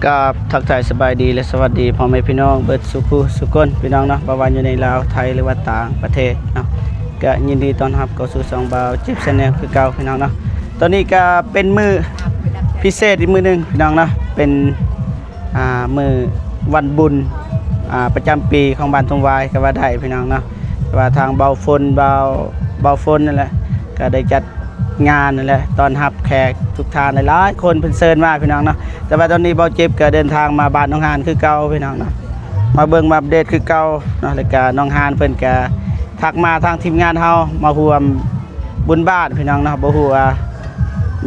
ກາບທັກທາຍສະບາຍດີ ແລະ ສະຫວັດດີພໍ່ແມ່ພີ່ນ້ອງເບິດສູ່ຄູ່ສູ່ຄົນ ພີ່ນ້ອງເນາະ, ບໍ່ວ່າຢູ່ໃນລາວ, ໄທ ຫຼືວ່າຕ່າງປະເທດເນາະ, ກະຍິນດີຕ້ອນຮັບເຂົ້າສູ່ຊ່ອງບ່າວເຈັບ Channel ຄືເກົ່າ ພີ່ນ້ອງເນາະ. ຕອນນີ້ກະເປັນມື້ພິເສດອີກມື້ໜຶ່ງ ພີ່ນ້ອງເນາະ, ເປັນ ອ່າ ມື້ວັນບຸນ ອ່າ ປະຈຳປີຂອງບ້ານທົ່ງຫວາຍກໍວ່າໄດ້ ພີ່ນ້ອງເນາະ. ແຕ່ວ່າທາງບ່າວຝົນ ບ່າວ ບ່າວຝົນນັ້ນແຫຼະ ກໍໄດ້ຈັດງານນັ້ນແຫຼະ ຕ້ອນຮັບແຂກທຸກທ່ານຫຼາຍໆຄົນ ເພິ່ນເຊີນມາ ພີ່ນ້ອງເນາະ. ແຕ່ວ່າຕອນນີ້ບ່າວເຈັບກໍເດີນທາງມາບ້ານໜອງຫານຄືເກົ່າ ພີ່ນ້ອງເນາະ, ມາເບິ່ງມາອັບເດດຄືເກົ່າເນາະ. ແລ້ວກໍໜອງຫານເພິ່ນກໍທັກມາທາງທີມງານເຮົາ ມາຮ່ວມ ບຸນບ້ານ ພີ່ນ້ອງເນາະ, ບໍ່ຮູ້ວ່າ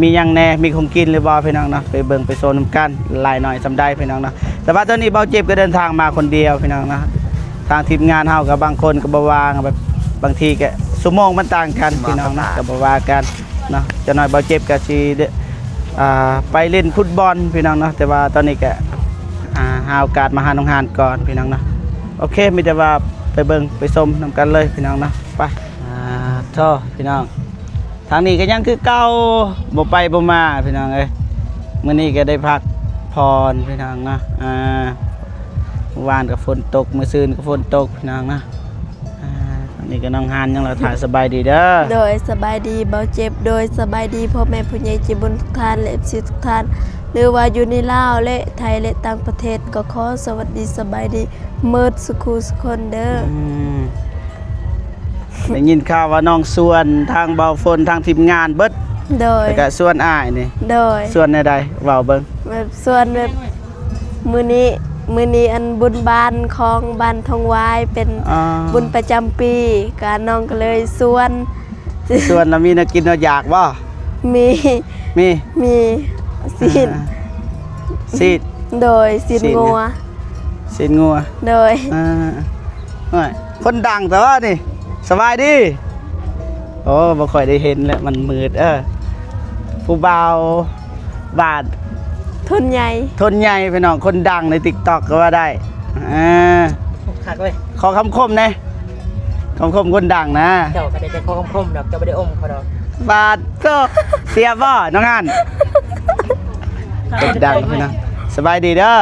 ມີຫຍັງແດ່ ມີຂອງກິນຫຼືບໍ່ ພີ່ນ້ອງເນາະ, ໄປເບິ່ງໄປຊົມນຳກັນ ຫຼາຍໜ້ອຍສ່ຳໃດ ພີ່ນ້ອງເນາະ. ແຕ່ວ່າຕອນນີ້ບ່າວເຈັບກໍເດີນທາງມາຄົນດຽວ ພີ່ນ້ອງເນາະ, ທາງທີມງານເຮົາກໍບາງຄົນກໍບໍ່ວ່າງ ແບບບາງທີກໍຊົ່ວໂມງມັນຕ່າງກັນ ພີ່ນ້ອງເນາະ, ກໍບໍ່ວ່າກັນເນາະ. ຈັກໜ້ອຍບ່າວເຈັບກໍຊິ ອ່າ ໄປຫຼິ້ນຟຸດບອນ ພີ່ນ້ອງເນາະ, ແຕ່ວ່າຕອນນີ້ກໍ ອ່າ ຫາໂອກາດມາຫານ້ອງຫານກ່ອນ ພີ່ນ້ອງເນາະ. ໂອເຄ ມີແຕ່ວ່າໄປເບິ່ງໄປຊົມນຳກັນເລີຍ ພີ່ນ້ອງເນາະ, ໄປ. ອ່າ ໂທ້ ພີ່ນ້ອງ ທາງນີ້ກໍຍັງຄືເກົ່າ ບໍ່ໄປບໍ່ມາ ພີ່ນ້ອງເອີຍ. ມື້ນີ້ກໍໄດ້ພັກຜ່ອນ ພີ່ນ້ອງເນາະ, ອ່າ ມື້ວານກໍຝົນຕົກ ມື້ຊືນກໍຝົນຕົກ ພີ່ນ້ອງເນາະ. ອ່າ ທາງນີ້ກໍນ້ອງຫານຍັງລະ ຖ້າສະບາຍດີເດີ. ໂດຍ ສະບາຍດີບ່າວເຈັບ. ໂດຍ ສະບາຍດີພໍ່ແມ່ຜູ້ໃຫຍ່ໃຈບຸນທຸກທ່ານ ແລະ ເອັຟຊີ ທຸກທ່ານ ຫຼືວ່າຢູ່ໃນລາວ ແລະ ໄທ ແລະ ຕ່າງປະເທດ ກໍຂໍສະຫວັດດີສະບາຍດີ ເໝິດສຸຄູ່ສຸຄົນເດີ. ອືມ ໄດ້ຍິນຂ່າວວ່ານ້ອງຊວນທາງບ່າວຝົນ ທາງທີມງານເບິດ. ໂດຍ ແລ້ວກະຊວນອ້າຍນີ້. ໂດຍ ຊວນແນວໃດ ເວົ້າເບິ່ງ. ແບບຊວນແບບ ມື້ນີ້ ມື້ນີ້ອັນບຸນບ້ານຂອງບ້ານທົ່ງຫວາຍ ເປັນ ອ່າ ບຸນປະຈຳປີ ກະນ້ອງກໍເລີຍຊວນ. ຊວນແລ້ວມີແນວກິນແນວຢາກບໍ່? ມີ ມີ ມີ ຊີ້ນ ອ່າ ຊີ້ນ. ໂດຍ ຊີ້ນງົວ ຊີ້ນງົວ. ໂດຍ ອ່າ ໂອ້ຍ ຄົນດັງແຕ່ວ່ານີ້ ສະບາຍດີ. ໂອ້ ບໍ່ຄ່ອຍໄດ້ເຫັນແຫຼະ ມັນມືດ. ເອີ ຜູ້ບ່າວບ້ານ ທົນໃຫຍ່ ທົນໃຫຍ່ ພີ່ນ້ອງ ຄົນດັງໃນຕິກຕັອກກໍວ່າໄດ້. ເອີ ຄັກເວີຍ ຂໍຄຳຄົມແດ່. ຄຳຄົມຄົນດັງນະ. ເຈົ້າກໍໄດ້ແຕ່ຂໍຄຳຄົມດອກ ເຈົ້າບໍ່ໄດ້ອົມເຂົາດອກ. ບາດໂທ້ ເສຍບໍ່ນ້ອງຫັ້ນ? ເປັນດັງພີ່ນ້ອງ. ສະບາຍດີເດີ.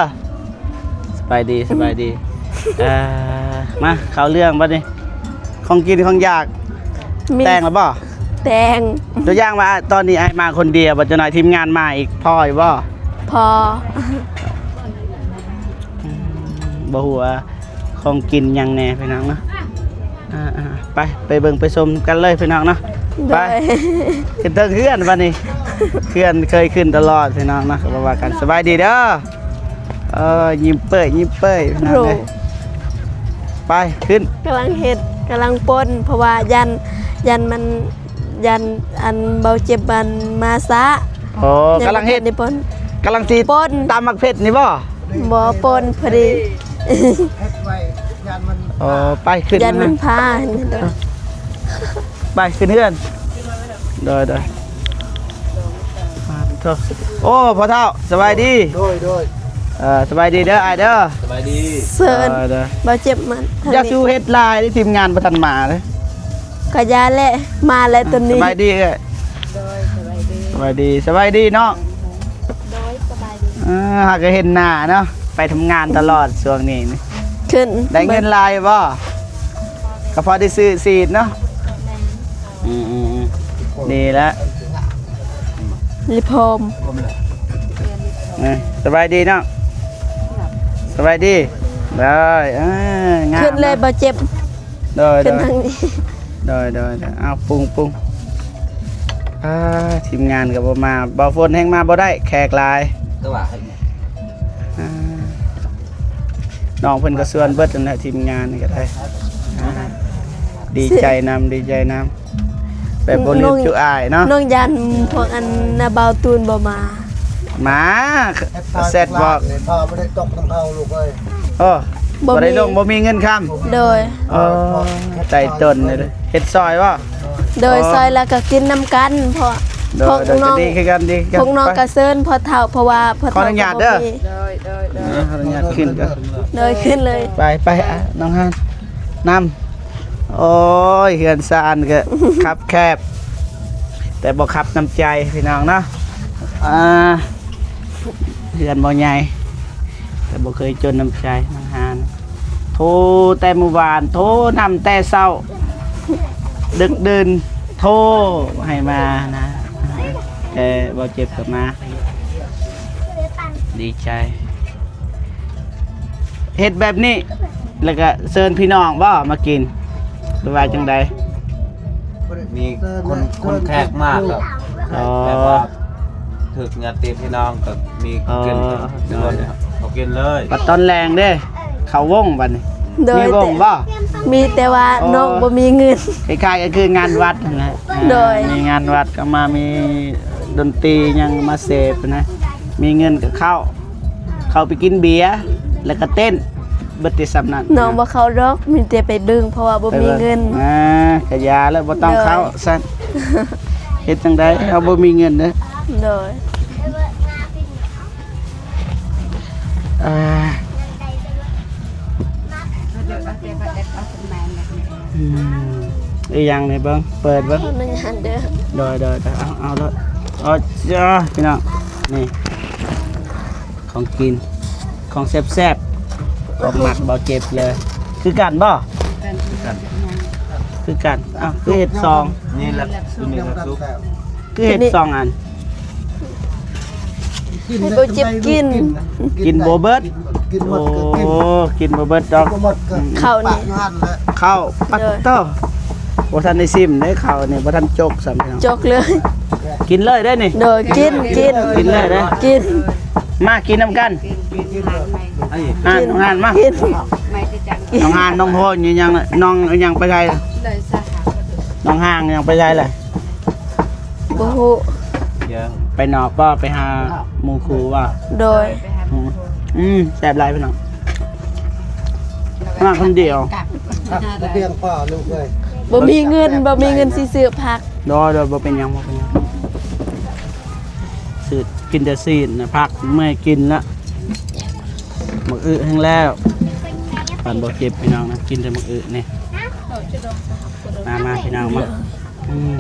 ສະບາຍດີ ສະບາຍດີ. ເອີ ມາເຂົ້າເລື່ອງບັດນີ້ ຂອງກິນຂອງຢາກ ມີ ແຕ່ງແລ້ວບໍ່? ແຕ່ງ. ຕົວຢ່າງວ່າ ຕອນນີ້ອ້າຍມາຄົນດຽວ ບັດຈັກໜ້ອຍທີມງານມາອີກ ພໍຢູ່ບໍ່? ພໍ. ອືມ ບໍ່ຮູ້ວ່າ ຂອງກິນຫຍັງແດ່ພີ່ນ້ອງເນາະ. ອ່າໆ ໄປ ໄປເບິ່ງໄປຊົມກັນເລີຍພີ່ນ້ອງເນາະ. ໄປ ໂດຍ ຂຶ້ນເທິງເຮືອນບັດນີ້ ເຮືອນເຄີຍຂຶ້ນຕະຫຼອດພີ່ນ້ອງເນາະ. ກໍບໍ່ວ່າກັນ ສະບາຍດີເດີ. ເອີ ຍິ້ມເປີ້ຍ ຍິ້ມເປີ້ຍພີ່ນ້ອງເອີຍ. ໂດຍ ໄປ ຂຶ້ນ ກຳລັງເຮັດ ກຳລັງປົ່ນ ເພາະວ່າຢ້ານ ຢ້ານມັນ ຢ້ານອັນເບົາເຈັບອັນມາຊ້າ. ອໍ ກຳລັງເຮັດ ກຳລັງຊິປົ່ນ ຕຳໝາກເຜັດນີ້ບໍ່? ບໍ່ ປົ່ນພໍດີ. ອໍ ໄປຂຶ້ນ ຢ້ານມັນພາ. ໄປຂຶ້ນເຮືອນ. ໂດຍ ໂດຍ. ໂອ້ ພໍ່ເຖົ້າ ສະບາຍດີ. ໂດຍ ໂດຍ. ເອີ ສະບາຍດີເດີອ້າຍເດີ. ສະບາຍດີ. ເຊີນ ໂດຍ ໂດຍ. ເບົາເຈັບມາ ຢ່າສູ່ເຮັດຫຼາຍເດ້ ທີມງານບໍ່ທັນມາເດ້. ກະຢ່າແຫຼະ ມາແລ້ວຕອນນີ້. ສະບາຍດີເອີຍ. ໂດຍ ສະບາຍດີ ສະບາຍດີ ສະບາຍດີນ້ອງ. ໂດຍ ສະບາຍດີ. ເອີ ຫາກະເຫັນໜ້າເນາະ ໄປທຳງານຕະຫຼອດຊ່ວງນີ້. ຂຶ້ນ ໄດ້ເງິນຫຼາຍບໍ່? ກໍພໍໄດ້ຊື້ສີດເນາະ. ອືມໆໆ ນີ້ແຫຼະ ລິພອມ. ເອີ ສະບາຍດີນ້ອງ ສະບາຍດີ. ໂດຍ ເອີ ງາມ ຂຶ້ນເລີຍ ເນາະ ບໍ່ເຈັບ. ໂດຍ ຂຶ້ນທາງນີ້. ໂດຍ ໂດຍ ໂດຍ. ເອົາ ປຸງ ປຸງ. ອ່າ ທີມງານກໍບໍ່ມາ ເບົາຝົນແຮ່ງມາບໍ່ໄດ້ ແຂກຫຼາຍ. ແຕ່ວ່າ ອ່າ ນ້ອງເພິ່ນກໍຊວນເບິດນັ້ນແຫຼະ ທີມງານນີ້ກໍໄດ້. ອ່າ ດີໃຈນຳ ດີໃຈນຳ ແບບບໍ່ລືມຈຸອ້າຍເນາະ. ນ້ອງຢ້ານພວກອັນນາບ່າວຕູນບໍ່ມາ. ມາ ແຊັດບອກ ບໍ່ໄດ້ຕົກນຳເຮົາລູກເອີຍ. ໂອ້ ບໍ່ໄດ້ລົງ ບໍ່ມີເງິນຄຳ. ໂດຍ. ໂອ້ ໃຈຕົນເລີຍ ເຮັດຊອຍບໍ່? ໂດຍ ອໍ ຊອຍແລ້ວກໍກິນນຳກັນ ເພາະ ໂດຍ ພວກນ້ອງ ໂດຍ ກໍດີຄືກັນ ດີຄືກັນ. ພວກນ້ອງກໍເຊີນພໍ່ເຖົ້າ ເພາະວ່າພໍ່ເຖົ້າ ຂໍອະນຸຍາດເດີ. ໂດຍ ໂດຍ ໂດຍ. ຂໍອະນຸຍາດຂຶ້ນກ່ອນ. ໂດຍ ຂຶ້ນເລີຍ. ໄປ ໄປ ນ້ອງຫານນຳ. ໂອ້ຍ ເຮືອນຊານກໍຄັບແຄບ ແຕ່ບໍ່ຄັບນ້ຳໃຈພີ່ນ້ອງເນາະ. ອ່າ ເຮືອນບໍ່ໃຫຍ່ ແຕ່ບໍ່ເຄີຍຈົນນ້ຳໃຈນາງຫານ ໂທແຕ່ມື້ວານ ໂທນຳແຕ່ເຊົ້າ ດຶກດື່ນ ໂທໃຫ້ມານະ ແຕ່ບໍ່ເຈັບກໍມາ ດີໃຈ. ເຮັດແບບນີ້ ແລ້ວກໍເຊີນພີ່ນ້ອງບໍ່ມາກິນ ຫຼືວ່າຈັ່ງໃດ? ມີຄົນ ຄົນແຂກມາກໍ ອໍ ແບບວ່າຖືກຍາດຕິພີ່ນ້ອງກໍມີ ອໍ ກິນ ເຂົາ ເຂົາກິນເລີຍ. ບັດຕອນແລງເດ້ ເຂົ້າວົງບັດນີ້ ໂດຍ ມີວົງບໍ່? ມີແຕ່ວ່າ ອໍ ນ້ອງບໍ່ມີເງິນ ຄ້າຍໆກໍຄືງານວັດຫັ້ນແຫຼະ. ໂດຍ ມີງານວັດກໍມາ ມີດົນຕີຫຍັງມາເສບນະ ມີເງິນກໍເຂົ້າ ເຂົ້າໄປກິນເບຍ ແລ້ວກໍເຕັ້ນ ເບິດແຕ່ສ່ຳນັ້ນ. ນ້ອງບໍ່ເຂົ້າດອກ ມີແຕ່ໄປເບິ່ງ ເພາະວ່າບໍ່ມີເງິນ. ອ່າ ກະຢ່າແລ້ວ ບໍ່ຕ້ອງເຂົ້າຊັ້ນ ເຮັດຈັ່ງໃດ ເຮົາບໍ່ມີເງິນເດ້. ໂດຍ ອ່າ ອືມ ອີຫຍັງນີ້ເບິ່ງ ເປີດເບິ່ງ ໂດຍ ໂດຍ ເອົາ ເອົາໂລດ ເອົາ ເອົາ ພີ່ນ້ອງ ນີ້ ຂອງກິນ ຂອງແຊບໆ ຂອງມັກເບົາເຈັບເລີຍ ຄືກັນບໍ່? ຄືກັນ ຄືກັນ. ອ້າວ ຄືເຮັດສອງ ນີ້ລະ ນີ້ລະສຸກ ຄືເຮັດສອງອັນ ໃຫ້ເບົາເຈັບກິນ ກິນບໍ່ເບິດ ກິນ ໂອ້ ກິນບໍ່ເບິດດອກ ເຂົ້ານີ້ ເຂົ້າ ປັດໂຕ ບໍ່ທັນໄດ້ຊິມເດ້ ເຂົ້ານີ້ບໍ່ທັນຈົກຊ້ຳ ຈົກເລີຍ ກິນເລີຍເດ້ນີ້ ໂດຍ ກິນ ກິນ ກິນເລີຍເດ້ ກິນ ມາກິນນຳກັນ ຫານ ຫານມາ ກິນ ນ້ອງຫານ ນ້ອງໂຮຍ ອີຫຍັງ ນ້ອງອີຫຍັງໄປໃສ ນ້ອງຫານອີຫຍັງໄປໃສລະ ບໍ່ຮູ້ ໄປນອກບໍ່ ໄປຫາໝູ່ຄູ່ບໍ່? ໂດຍ ອືມ ອືມ ແຊບຫຼາຍພີ່ນ້ອງ ມາຄົນດຽວ ບໍ່ພຽງພໍລູກເອີຍ ບໍ່ມີເງິນ ບໍ່ມີເງິນຊິຊື້ຜັກ ໂດຍ ໂດຍ ບໍ່ເປັນຫຍັງ ບໍ່ເປັນຫຍັງ ຊື້ ກິນແຕ່ຊີ້ນນະ ຜັກເມື່ອຍກິນລະ ໝາກອຶແຮງແລ້ວ ປານບໍ່ເຈັບພີ່ນ້ອງນະ ກິນແຕ່ໝາກອຶນີ້ ມາ ມາ ພີ່ນ້ອງມາ ອືມ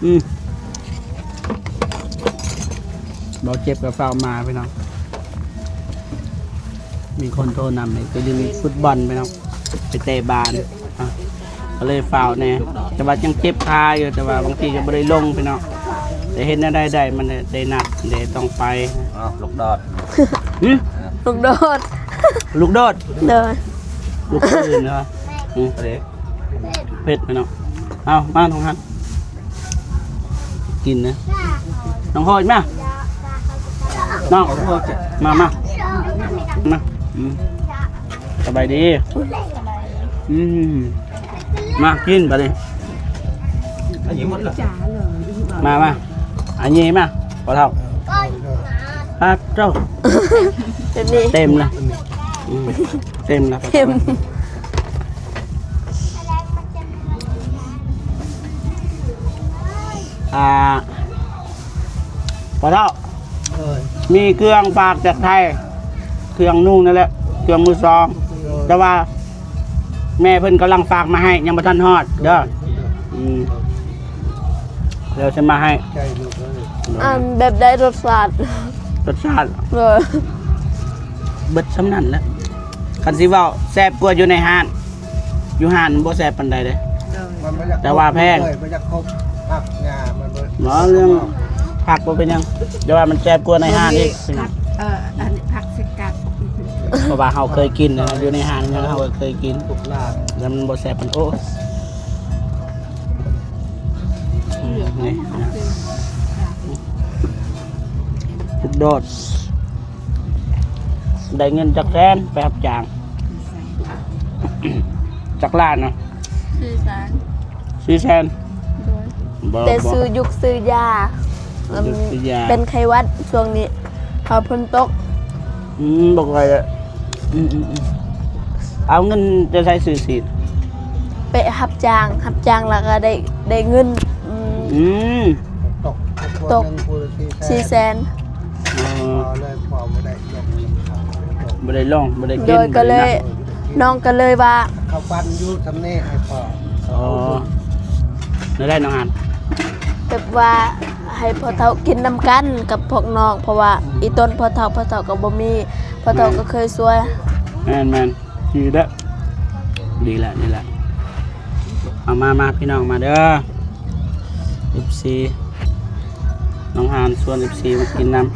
ອືມ ເບົາເຈັບກໍຟ້າວມາພີ່ນ້ອງ ມີຄົນໂທນຳ ໄປຫຼິ້ນຟຸດບອນພີ່ນ້ອງ ໄປເຕະບານ ອ່ະ ກໍເລີຍຟ້າວແດ່ ແຕ່ວ່າຍັງເຈັບຂາຢູ່ ແຕ່ວ່າບາງທີກໍບໍ່ໄດ້ລົງພີ່ນ້ອງ ແຕ່ເຮັດແນວໃດໄດ້ ມັນໄດ້ ໄດ້ນັດ ໄດ້ຕ້ອງໄປ ອ້າວ ລູກດອດ ຫຶ? ລູກໂດດ ລູກໂດດ ໂດຍ ລູກອື່ນເນາະ ອືມ ເຜັດພີ່ນ້ອງ ເອົາ ມານ້ອງຮັກ ກິນນະ ນ້ອງໂຮຍມາ ນ້ອງ ມາ ມາ ມາ ອືມ ສະບາຍດີ ອືມ ມາກິນບາດນີ້ ມາ ມາ ອັນນີ້ມາ ພໍ່ເຖົ້າ ປາດໂທ້ ແບບນີ້ ເຕັມລະ ອືມ ເຕັມລະ ເຕັມ ອ່າ ພໍ່ເຖົ້າ ເອີຍ ມີເຄື່ອງຝາກຈາກໄທ ເຄື່ອງນຸ່ງນັ້ນແຫຼະ ເຄື່ອງມືສອງ ເອີຍ ແຕ່ວ່າແມ່ເພິ່ນກຳລັງຝາກມາໃຫ້ ຍັງບໍ່ທັນຮອດເດີ ເອີຍ ອືມ ດຽວຊິມາໃຫ້ ໃຈລູກເອີຍ ອັນແບບໃດລົດຊາດ ລົດຊາດ ເອີຍ ເບິດສ່ຳນັ້ນແຫຼະ ຄັນຊິເວົ້າແຊບກວ່າຢູ່ໃນຮ້ານ ຢູ່ຮ້ານມັນບໍ່ແຊບປານໃດເດ້ ມັນບໍ່ຢາກ ແຕ່ວ່າແພງ ມັນບໍ່ຢາກຄົບຜັກຫຍ້າ ມັນບໍ່ ບໍ່ ເລື່ອງຜັກບໍ່ເປັນຫຍັງ ແຕ່ວ່າມັນແຊບກວ່າໃນຮ້ານອີກ ເອີ ອັນຜັກສະກັດ ເພາະວ່າເຮົາເຄີຍກິນນະ ຢູ່ໃນຮ້ານຫຍັງເຮົາກໍເຄີຍກິນ ແລ້ວມັນບໍ່ແຊບປານ ໂອ້ ອືມ ນີ້ນະ ລູກໂດດ ໄດ້ເງິນຈັກແສນໄປຮັບຈ້າງ? ຈັກລ້ານນະ? ສີ່ແສນ ສີ່ແສນ ໂດຍ ບໍ່ ແຕ່ ບໍ່ ຊື້ຢຸກຊື້ຢາ ຢຸກຊື້ຢາ ເປັນໄຂ້ຫວັດຊ່ວງນີ້ ເພາະຝົນຕົກ ອືມ ບໍ່ຄ່ອຍ ອືມໆໆ ເອົາເງິນຈາກໃສຊື້ຊີ້ນ? ໄປຮັບຈ້າງ ຮັບຈ້າງແລ້ວກໍໄດ້ ໄດ້ເງິນ ອືມ ອືມ ຕົກ ຕົກ ສີ່ແສນ ອໍ ເລີຍພໍບໍ່ໄດ້ລົງ ບໍ່ໄດ້ລົງ ບໍ່ໄດ້ກິນ ໂດຍ ກໍເລີຍ ນ້ອງກໍເລີຍວ່າ ເຂົ້າປັ່ນຢູ່ຊຳນີ້ໃຫ້ພໍ່ ອໍ ແນວໃດນ້ອງອັນ? ແບບວ່າ ໃຫ້ພໍ່ເຖົ້າກິນນຳກັນກັບພວກນ້ອງ ເພາະວ່າອີ່ຕົນພໍ່ເຖົ້າ ພໍ່ເຖົ້າກໍບໍ່ມີ ພໍ່ເຖົ້າກໍເຄີຍຊ່ວຍ. ແມ່ນໆ ດີແລ້ວ ດີແລ້ວ ດີແລ້ວ. ເອົາມາ ມາ ພີ່ນ້ອງມາເດີ ເອັຟຊີ ນ້ອງຫານຊວນເອັຟຊີມາກິນນຳ.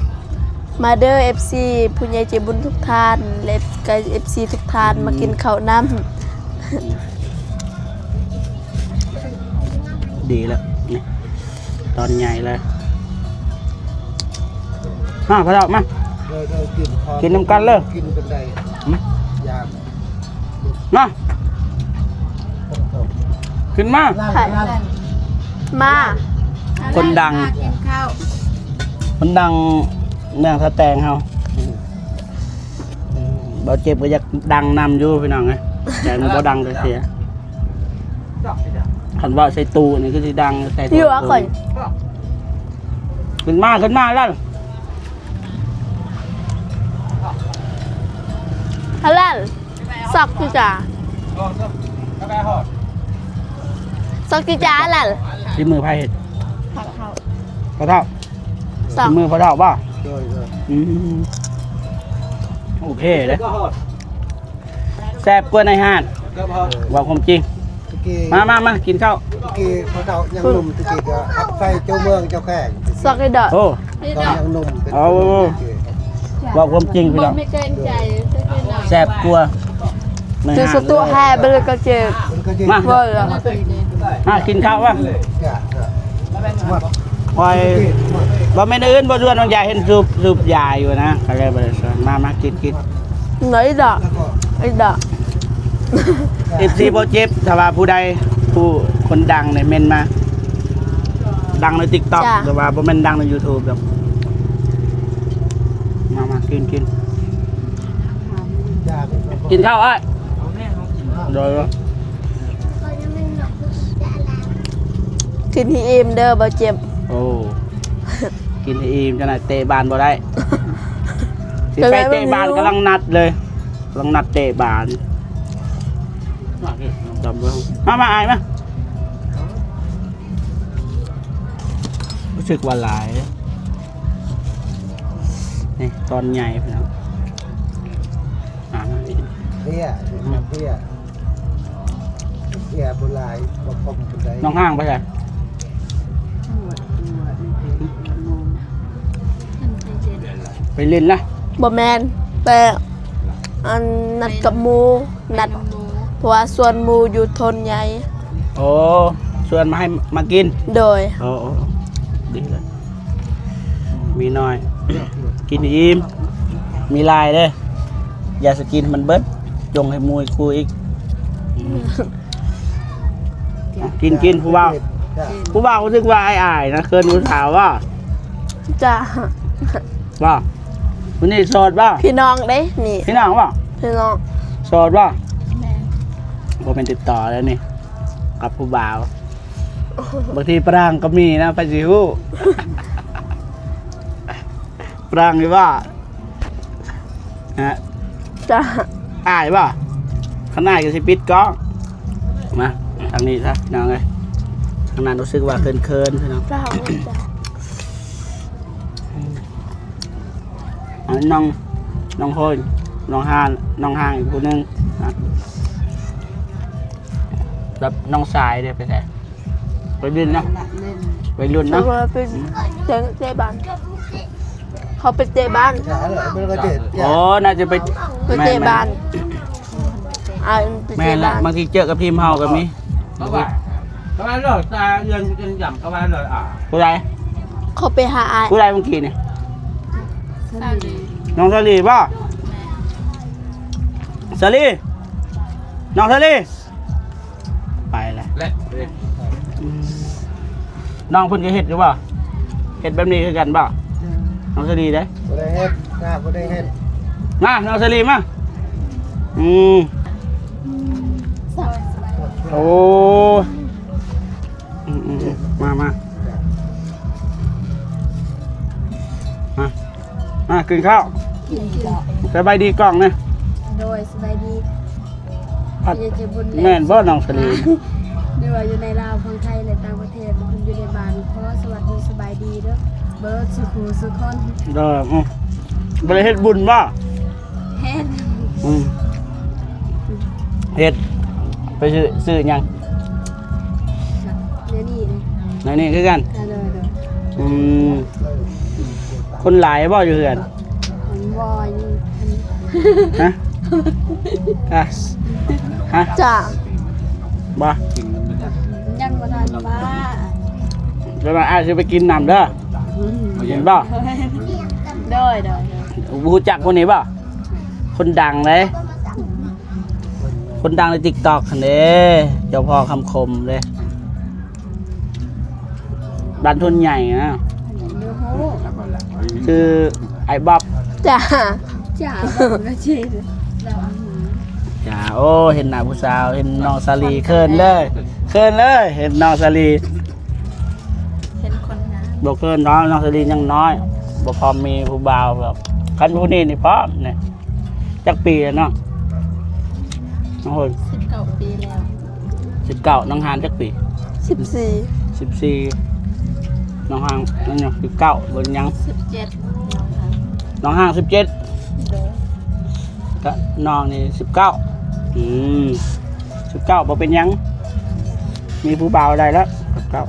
ມາເດີ ເອັຟຊີ ຜູ້ໃຫຍ່ໃຈບຸນທຸກທ່ານ ແລະ ກໍເອັຟຊີທຸກທ່ານ ອືມ ມາກິນເຂົ້ານຳ. ດີແລ້ວ ນີ້ ຕອນໃຫຍ່ເລີຍ. ມາ ພໍ່ເຖົ້າ ມາ ເດີໆ ກິນ ກິນນຳກັນເລີຍ ກິນເປັນໃດ ຫືມ ຢາກ ມາ ຂຶ້ນມາ ມາ ຄົນດັງ ກິນເຂົ້າ ຄົນດັງເມືອງທ່າແຕງເຮົາ. ບໍ່ເຈັບກໍຢາກດັງນຳຢູ່ພີ່ນ້ອງເອີຍ ແຕ່ມັນບໍ່ດັງຈັກເທື່ອ. ຄັນເວົ້າໃສ່ຕູ້ນີ້ຄືຊິດັງໃສ່ ຢູ່ ຕູ້ ຂ້ອຍ ຂຶ້ນມາ ຂຶ້ນມາແລ້ວ ຫັ້ນແຫຼະ ຊອກຈີຈາ ຊອກຈີຈາແຫຼະ. ທີ່ມືໃຜເຮັດ? ພໍ່ເຖົ້າ ພໍ່ເຖົ້າ ຊອກ ທີ່ມືພໍ່ເຖົ້າບໍ່? ໂດຍ ໂດຍ ອືມ ໂອເຄເດ້. ແຊບກວ່າໃນຮ້ານ ເວົ້າຄວາມຈິງ. ຕະກີ້ ມາ ມາ ມາ ກິນເຂົ້າ. ຕະກີ້ພໍ່ເຖົ້າຍັງໜຸ່ມ ຕະກີ້ກໍຮັບໃຊ້ເຈົ້າເມືອງເຈົ້າແຂວງ ຊອກອີດອກ ໂອ້ ຕອນຍັງໜຸ່ມເປັນ ໂອ້ ເວົ້າຄວາມຈິງພີ່ນ້ອງ ບໍ່ມີເກງໃຈ ແຊບກວ່າໃນຮ້ານ ແຮເບິ່ງກໍເຈັບ ມາ ເບິ່ງ ມາກິນເຂົ້າວ່າ. ຂ້ອຍບໍ່ແມ່ນອື່ນ ບໍ່ຊວນນ້ອງຢາ ເຫັນສູບ ສູບຢາຢູ່ນະ ກໍເລີຍບໍ່ໄດ້ຊວນ. ມາ ມາ ກິນ ກິນ ໜ້ອຍດອກ ໄອ້ດອກ ເອັຟຊີບໍ່ເຈັບ ຖ້າວ່າຜູ້ໃດ ຜູ້ຄົນດັງນີ້ເມັນມາ ດັງໃນຕິກຕັອກ ແຕ່ວ່າບໍ່ແມ່ນດັງໃນຢູທູບດອກ. ມາ ມາ ກິນ ກິນ ກິນເຂົ້າອ້າຍ ໂດຍ ກິນໃຫ້ອີ່ມເດີ ບໍ່ເຈັບ ໂອ້ ກິນໃຫ້ອີ່ມ ຈັ່ງໃດເຕະບານບໍ່ໄດ້ ຊິໄປເຕະບານ ກຳລັງນັດເລີຍ ກຳລັງນັດເຕະບານ. ມາ ມາ ອ້າຍມາ ຮູ້ສຶກວ່າຫຼາຍ ນີ້ຕອນໃຫຍ່ພີ່ນ້ອງ ອ່າ ເພຍ ເພຍ ເພຍບໍ່ຫຼາຍ ບໍ່ຄົມປານໃດ. ນ້ອງຫ້າງໄປໃສ? ໄປຫຼິ້ນລະ? ບໍ່ແມ່ນ ໄປ ອັນ ນັດກັບໝູ່ ນັດ ເພາະວ່າຊວນໝູ່ຢູ່ໂທນໃຫຍ່. ໂອ້ ຊວນມາໃຫ້ມາກິນ? ໂດຍ. ໂອ້ ໂອ້ ດີແລ້ວ ມີໜ້ອຍ ກິນອີ່ມ ມີຫຼາຍເດ້ ຢ່າສະກິນມັນເບິດ ຈົ່ງໃຫ້ໝູ່ອີກຄູ່ອີກ. ກິນ ກິນ ຜູ້ບ່າວ ຜູ້ບ່າວຮູ້ສຶກວ່າອາຍໆນະ ເຂີນຜູ້ສາວບໍ່? ຈ້າ ບໍ່ ຜູ້ນີ້ໂສດບໍ່? ພີ່ນ້ອງເດ້ນີ້ ພີ່ນ້ອງບໍ່? ພີ່ນ້ອງ ໂສດບໍ່? ແມ່ນ ບໍ່ແມ່ນຕິດຕໍ່ແລ້ວນີ້ ກັບຜູ້ບ່າວ ບາງທີຝຣັ່ງກໍມີນະ ໃຜຊິຮູ້ ຝຣັ່ງຢູ່ບໍ່? ຮະ ຈ້າ ອາຍບໍ່? ຄັນອາຍກໍຊິປິດກ້ອງ. ມາທາງນີ້ຊະພີ່ນ້ອງເອີຍ ທາງນັ້ນຮູ້ສຶກວ່າເຂີນໆ ພີ່ນ້ອງ. ອັນນ້ອງ ນ້ອງໂຮຍ ນ້ອງຮານ ນ້ອງຮ່າງອີກຜູ້ໜຶ່ງນະ ແລ້ວນ້ອງຊາຍເດ້ໄປໃສ? ໄປຫຼິ້ນເນາະ ໄປຫຼິ້ນເນາະ ເຂົາໄປເຕະ ເຕະບານ ເຂົາໄປເຕະບານ. ອໍ ໜ້າຈະໄປ ໄປເຕະບານ ແມ່ນ ອ່າ ໄປເຕະບານ. ແມ່ນລະ ບາງທີເຈີກັບທີມເຮົາກໍມີ. ເຂົາວ່າ ເຂົາວ່າເລີກຕາເດືອນເປັນຫຍັງ ເຂົາວ່າເລີກ ອ່າ ຜູ້ໃດ? ເຂົາໄປຫາອ້າຍ ຜູ້ໃດເມື່ອກີ້ນີ້? ນ້ອງສາລີບໍ່? ສາລີ ນ້ອງສາລີ ໄປແລ້ວ ແລະ ອືມ ນ້ອງເພິ່ນກໍເຮັດຢູ່ບໍ່? ເຮັດແບບນີ້ຄືກັນບໍ່? ນ້ອງສາລີເດ້ ບໍ່ໄດ້ເຮັດ ໜ້າບໍ່ໄດ້ເຮັດ. ມາ ນ້ອງສາລີມາ ອືມ ໂອ້ ອືມໆ ມາ ມາ ມາ ມາກິນເຂົ້າ. ສະບາຍດີກ້ອງນະ. ໂດຍ ສະບາຍດີ ພັດ ແມ່ນບໍ່ນ້ອງສະໜີ? ຫຼືວ່າຢູ່ໃນລາວ ຝັ່ງໄທ ແລະ ຕ່າງປະເທດ ເພິ່ນຢູ່ໃນບ້ານ ຂໍສະຫວັດດີສະ ບາຍດີເດີ ເບີດສູ່ຄູ່ສູ່ຄົນ. ເດີ ອືມ ບໍ່ໄດ້ເຮັດບຸນບໍ່? ເຮັດ ອືມ ເຮັດ ໄປຊື້ ຊື້ຫຍັງ? ແນວນີ້ ແນວນີ້ຄືກັນ. ເອີ ໂດຍ ໂດຍ ອືມ ຄົນຫຼາຍບໍ່ຢູ່ເຮືອນ? ຄົນບໍ່ຢູ່. ຮະ? ຮະ? ຈ້າ ບໍ່ ຍັງບໍ່ທັນມາ. ແລ້ວວ່າອ້າຍຊິໄປກິນນຳເດີ. ອືມ ເຫັນບໍ່? ໂດຍ ໂດຍ ໂດຍ ຮູ້ຈັກຄົນນີ້ບໍ່? ຄົນດັງເດ້ ຄົນດັງໃນຕິກຕັອກຫັ້ນເດ້ ເຈົ້າພໍ່ຄຳຄົມເດ້ ບ້ານໂພນໃຫຍ່ນະ ຊື່ອ້າຍບອບ. ຈ້າ ຈ້າ ບອບ ຈ້າ. ໂອ້ ເຫັນໜ້າຜູ້ສາວ ເຫັນນ້ອງສາລີ ເຂີນເລີຍ ເຂີນເລີຍ ເຫັນນ້ອງສາລີ. ເຫັນຄົນງາມ ບໍ່ເຂີນດອກ ນ້ອງສາລີຍັງນ້ອຍ ບໍ່ພ້ອມມີຜູ້ບ່າວແບບ ຄັນຜູ້ນີ້ນີ້ພ້ອມນີ້. ຈັກປີແລ້ວນ້ອງ? ນ້ອງເພິ່ນ ສິບເກົ້າປີແລ້ວ. ສິບເກົ້າ ນ້ອງຮານຈັກປີ? ສິບສີ່ ສິບສີ່ ນ້ອງຮານນັ້ນຫຍັງ ສິບເກົ້າ ເບິ່ງຫຍັງ ສິບເຈັດ ນ້ອງຮານ ນ້ອງຮານ ສິບເຈັດ. ໂດຍ ກະນ້ອງນີ້ ສິບເກົ້າ. ອືມ ສິບເກົ້າ ບໍ່ເປັນຫຍັງ ມີຜູ້ບ່າວໄດ້ແລ້ວ ສິບເກົ້າ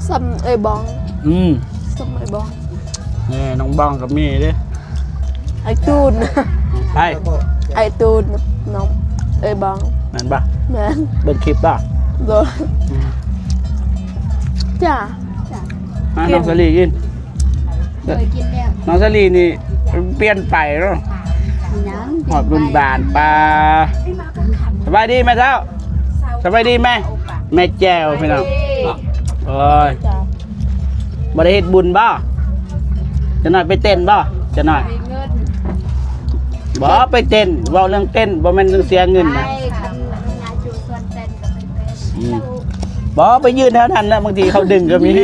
ສ່ຳເອື້ອຍບອງ. ອືມ ສ່ຳເອື້ອຍບອງ. ແນ່ ນ້ອງບອງກໍມີເດ້ ອ້າຍຕູນ. ໃຜ? ອ້າຍຕູນ ນ້ອງເອື້ອຍບອງ. ແມ່ນບໍ່? ແມ່ນ ເບິ່ງຄລິບບໍ່? ໂດຍ ອືມ ຈ້າ ມາ ນ້ອງສາລີກິນ. ເຄີຍກິນແລ້ວ ນ້ອງສາລີນີ້ປ່ຽນໄປເນາະ. ຫຍັງ ຮອດບຸນບານປາ. ສະບາຍດີແມ່ເຖົ້າ ສະບາຍດີແມ່ ແມ່ແຈ່ວພີ່ນ້ອງ. ໂອ້ຍ ບໍ່ໄດ້ເຮັດບຸນບໍ່? ຈັກໜ້ອຍໄປເຕັ້ນບໍ່? ຈັກໜ້ອຍ ບໍ່ໄປເຕັ້ນ ເວົ້າເລື່ອງເຕັ້ນ ບໍ່ແມ່ນເລື່ອງເສຍເງິນນະ. ອືມ ບໍ່ ໄປຢືນແຖວນັ້ນນະ ບາງທີເຂົາດຶງກໍມີ ເຫັ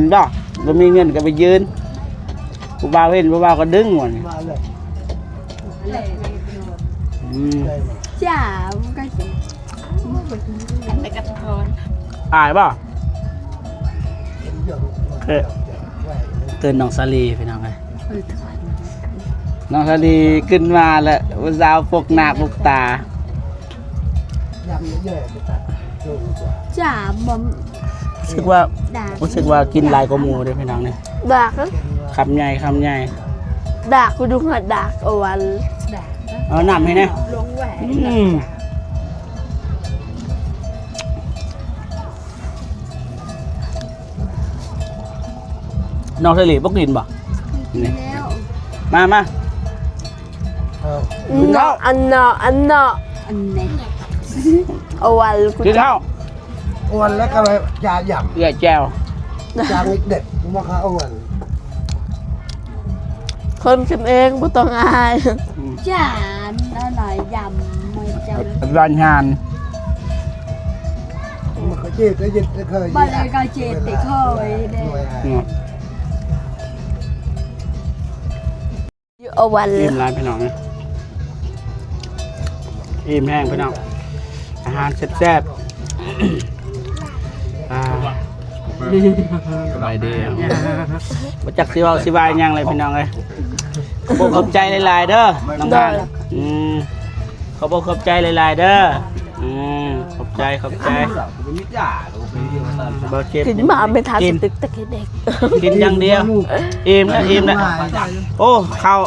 ນບໍ່? ບໍ່ມີເງິນກໍໄປຢືນ ຜູ້ບ່າວເຫັນ ຜູ້ບ່າວກໍດຶງວ່ານີ້. ອືມ ຈ້າ ມັນກໍ ອັນໃດກໍຖອນ ອາຍບໍ່? ເອີ ເອີ້ນນ້ອງສາລີພີ່ນ້ອງເອີຍ. ເອີ ນ້ອງສາລີຂຶ້ນມາແລ້ວ ຜູ້ສາວປົກໜ້າປົກຕາ. ຈ້າ ບໍ່ ຮູ້ສຶກວ່າ ດາກ ຮູ້ສຶກວ່າກິນຫຼາຍກວ່າໝູ່ເດ້ພີ່ນ້ອງນີ້. ດາກ ຄຳໃຫຍ່ ຄຳໃຫຍ່ ດາກ ກູດູຫາດດາກ ເອົາຫວານ ເອົານ້ຳໃຫ້ແດ່. ອືມ ນ້ອງສາລີບໍ່ກິນບໍ່? ກິນແລ້ວ ມາ ມາ. ເອີ ອັນເນາະ ອັນເນາະ ອັນເນາະ ອັນນີ້ ເອົາຫວານ ກິນເຂົ້າ ອ້ວນແລ້ວກໍຢາຢຳ ເອື້ອຍແຈ່ວ ຈາງເດັດ ມາຂາອ້ວນ ຄົນກິນເອງບໍ່ຕ້ອງອາຍ. ອືມ ຈານອະໄລຢຳ ມື້ເຈົ້າ ອາຈານຫານ ມັນກໍເຈັບ ເຈັບ ເຄີຍ ບໍ່ໄດ້ກໍເຈັບແຕ່ເຄີຍເດ້. ອືມ ຢູ່ເອົາຫວານ ອີ່ມຫຼາຍພີ່ນ້ອງ ອີ່ມແຮງພີ່ນ້ອງ ອາຫານແຊບໆ. ອ່າ ສະບາຍດີ ບໍ່ຈັກຊິເວົ້າຊິວ່າຫຍັງເລີຍພີ່ນ້ອງເອີຍ. ຂອບອົກຂອບໃຈຫຼາຍໆເດີນ້ອງທ່ານ. ໂດຍ ອືມ ຂອບອົກຂອບໃຈຫຼາຍໆເດີ. ອືມ ຂອບໃຈ ຂອບໃຈ. ບໍ່ເຈັບ ກິນມາໄມ່ທັນ ກິນ ສະຕິກແຕ່ກິນເອງ ກິນຢ່າງດຽວ. ອີ່ມແລ້ວ ອີ່ມແລ້ວ. ໂອ້ ເຂົ້າ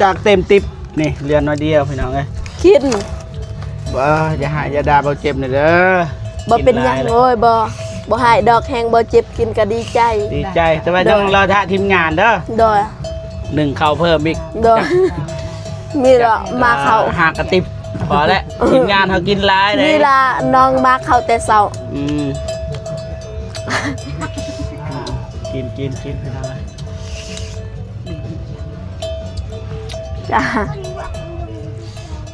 ຈາກເຕັມຕິບ ນີ້ເຫຼືອໜ້ອຍດຽວພີ່ນ້ອງເອີຍ. ກິນ ບໍ່ ຢ່າຮ້າຍຢ່າດ່າບໍ່ເຈັບນີ້ເດີ. ບໍ່ເປັນຫຍັງ ໂອ້ຍ ບໍ່ ບໍ່ຮ້າຍດອກ ແຮງບໍ່ເຈັບກິນກໍດີໃຈ ດີໃຈ. ແຕ່ວ່າ ໂດຍ ຕ້ອງລໍຖ້າທີມງານເດີ. ໂດຍ ໜຶ້ງເຂົ້າເພີ່ມອີກ. ໂດຍ ມີລະມາເຂົ້າ ຫາກະຕິບ ພໍແລ້ວ ທີມງານເຮົາກິນຫຼາຍເດ້. ມີລະ ນ້ອງມາເຂົ້າແຕ່ເຊົ້າ. ອືມ ກິນ ກິນ ກິນ ພີ່ນ້ອງ. ຈ້າ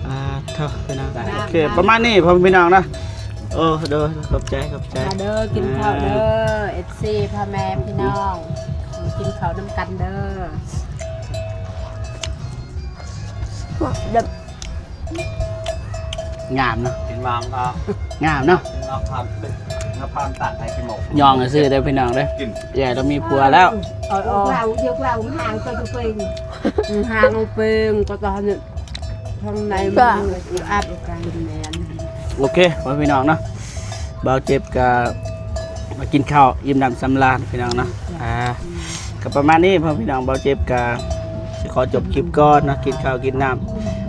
ອ່າ ເຖົ້າ ພີ່ນ້ອງ ໂອເຄ ປະມານນີ້ພໍ່ແມ່ພີ່ນ້ອງເນາະ. ໂອ້ ໂດຍ ຂອບໃຈ ຂອບໃຈ ມາເດີ ກິນເຂົ້າເດີ ເອັຟຊີ ພໍ່ແມ່ພີ່ນ້ອງ ກິນເຂົ້ານຳກັນເດີ. ງາມເນາະ ກິນມາກໍງາມເນາະ ກິນມາກໍເປັນ ຍອງຊື່ເດີພີ່ນ້ອງເດີ. ແຍ່ລາວມີຜົວແລ້ວ. ເອີ ເອີ ເອົາເອົາ ເອົາຫາງເປັນ ຫາງເອົາເປັນ ກໍຕ້ອງໃຫ້ທາງໃນມັນອັດກັນແມ່ນ. ໂອເຄ ພໍ່ພີ່ນ້ອງເນາະ ບ່າວເຈັບກະມາກິນເຂົ້າອີ່ມໜຳສຳລານພີ່ນ້ອງເນາະ. ອ່າ ກໍປະມານນີ້ພໍ່ພີ່ນ້ອງ ບ່າວເຈັບກະຊິຂໍຈົບຄລິບກ່ອນເນາະ. ກິນເຂົ້າກິນນ້ຳ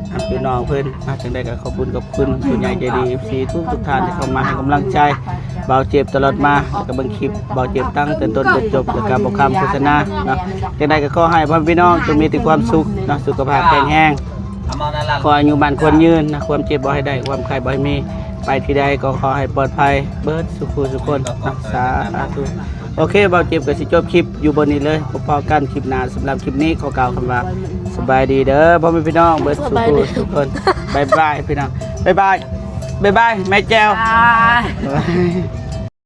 ໃຫ້ພີ່ນ້ອງເພິ່ນ ອ່າ ຈັ່ງໃດກໍຂອບຄຸນຂອບຄຸນຜູ້ໃຫຍ່ໃຈດີ ເອັຟຊີ ທຸກໆທ່ານທີ່ເຂົ້າມາໃຫ້ກຳລັງໃຈບ່າວເຈັບຕະຫຼອດມາ ແລ້ວກໍເບິ່ງຄລິບບ່າວເຈັບຕັ້ງແຕ່ຕົ້ນຈົນຈົບ ແລ້ວກໍບໍ່ຂ້າມໂຄສະນາເນາະ. ຈັ່ງໃດກໍຂໍໃຫ້ພໍ່ພີ່ນ້ອງຈົ່ງມີແຕ່ຄວາມສຸກເນາະ ສຸຂະພາບແຂງແຮງ ຂໍອາຍຸໝັ້ນຂວັນຍືນນະ ຄວາມເຈັບບໍ່ໃຫ້ໄດ້ ຄວາມໄຂ້ບໍ່ໃຫ້ມີ ໄປທີ່ໃດກໍຂໍໃຫ້ປອດໄພເບິດສູ່ຜູ້ສູ່ຄົນເນາະ. ສາທຸ. ໂອເຄ ບ່າວເຈັບກໍຊິຈົບຄລິບຢູ່ບ່ອນນີ້ເລີຍ. ພົບພໍ້ກັນຄລິບໜ້າ. ສຳລັບຄລິບນີ້ຂໍກ່າວຄຳວ່າ ສະບາຍດີເດີພໍ່ແມ່ພີ່ນ້ອງເບິດສູ່ຜູ້ສູ່ຄົນ. ບາຍບາຍພີ່ນ້ອງ. ບາຍບາຍ. ບາຍບາຍ ແມ່ແຈ່ວ. ບາຍບາຍ.